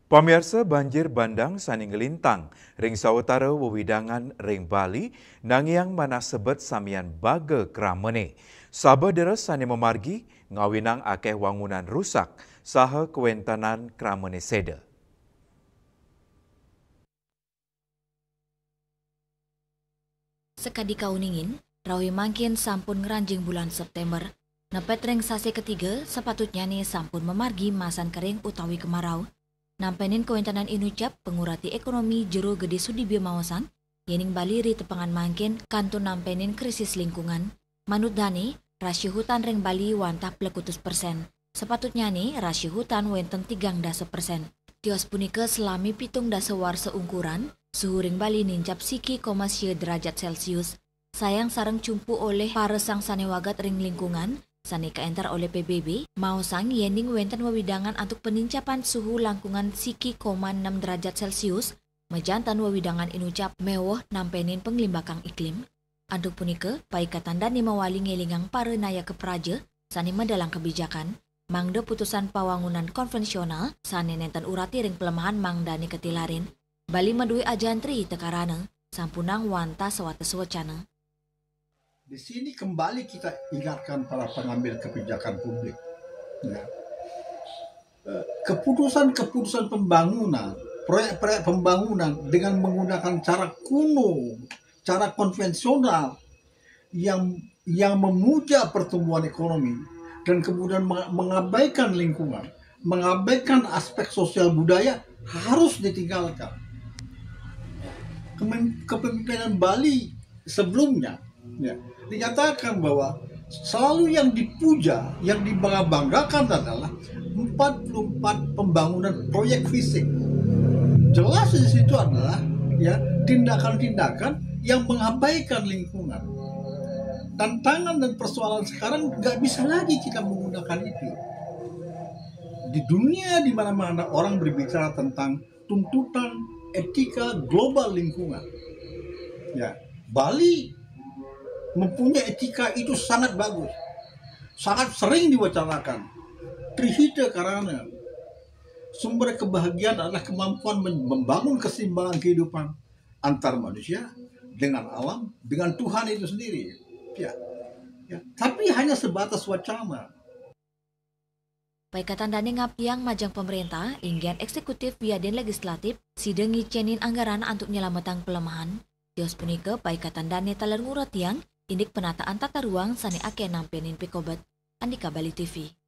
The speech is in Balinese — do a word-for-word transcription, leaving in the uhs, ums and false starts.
Pamiarsa, banjir bandang sane nglintang ring sawetara wewidangan ring Bali, nangiang manah sebet samian baga kramene. Sabeh deres sane mamargi ngawinang akeh wangunan rusak saha kawentenan kramene seda. Sakadi kauningin, rauh mangkin sampun ngranjing bulan September. Nepet ring sase ketiga, sapatutnyane sampun mamargi masan kering utawi kemarau. Nampenin kawentenan inucap, pangurati ekonomi Jero Gede Sudibyo maosang, yening Bali ri tepengan mangkin kantun nampenin krisis lingkungan. Manut dane, rasio hutan ring Bali wantah plekutus persen. Sapatutnyane, rasio hutan wenten tigang dasa persen. Tios punika, salami pitung dasa warsa ungkuran, suhu ring Bali nincap siki koma sia derajat Celcius. Sayang sareng cumpu olih parasang sane waget ring lingkungan, sane kaenter olih P B B, maosang yening wenten wewidangan antuk panincapan suhu langkungan siki koma enam derajat Celcius, majanten wewidangan inucap meweh nampenin panglimbakang iklim. Antuk punika, paiketan dane mawali ngelingang para nayaka praja sane medelang kebijakan, mangda putusan pawangunan konvensional sane nenten urati ring pelemahan mangdane katilarin. Bali madue ajantri tekarana sampunang wantah sawates wacana. Di sini kembali kita ingatkan para pengambil kebijakan publik, ya. Eh, keputusan-keputusan pembangunan, proyek-proyek pembangunan dengan menggunakan cara kuno, cara konvensional yang yang memuja pertumbuhan ekonomi dan kemudian me-, mengabaikan lingkungan, mengabaikan aspek sosial budaya harus ditinggalkan. Kemen-, kepemimpinan Bali sebelumnya, ya, dinyatakan bahwa selalu yang dipuja, yang dibangga-banggakan adalah empat puluh empat pembangunan proyek fisik. Jelas di situ adalah, ya, tindakan-tindakan yang mengabaikan lingkungan. Tantangan dan persoalan sekarang nggak bisa lagi kita menggunakan itu. Di dunia di mana-mana orang berbicara tentang tuntutan etika global lingkungan. Ya, Bali mempunyai etika itu sangat bagus, sangat sering diwacanakan. Trihita karana, sumber kebahagiaan adalah kemampuan men-, membangun keseimbangan kehidupan antar manusia dengan alam, dengan Tuhan itu sendiri. Ya. Ya. Tapi hanya sebatas wacana. Paikatan dane ngaptiang majeng pamrentah, inggian eksekutif wiadin legislatif, sida ngicenin anggaran antuk nyelametang pelemahan. Tios punika, paikatan dane taler nguratiang indik penataan tata ruang sane akeh nampenin pikobet. Andika Bali T V.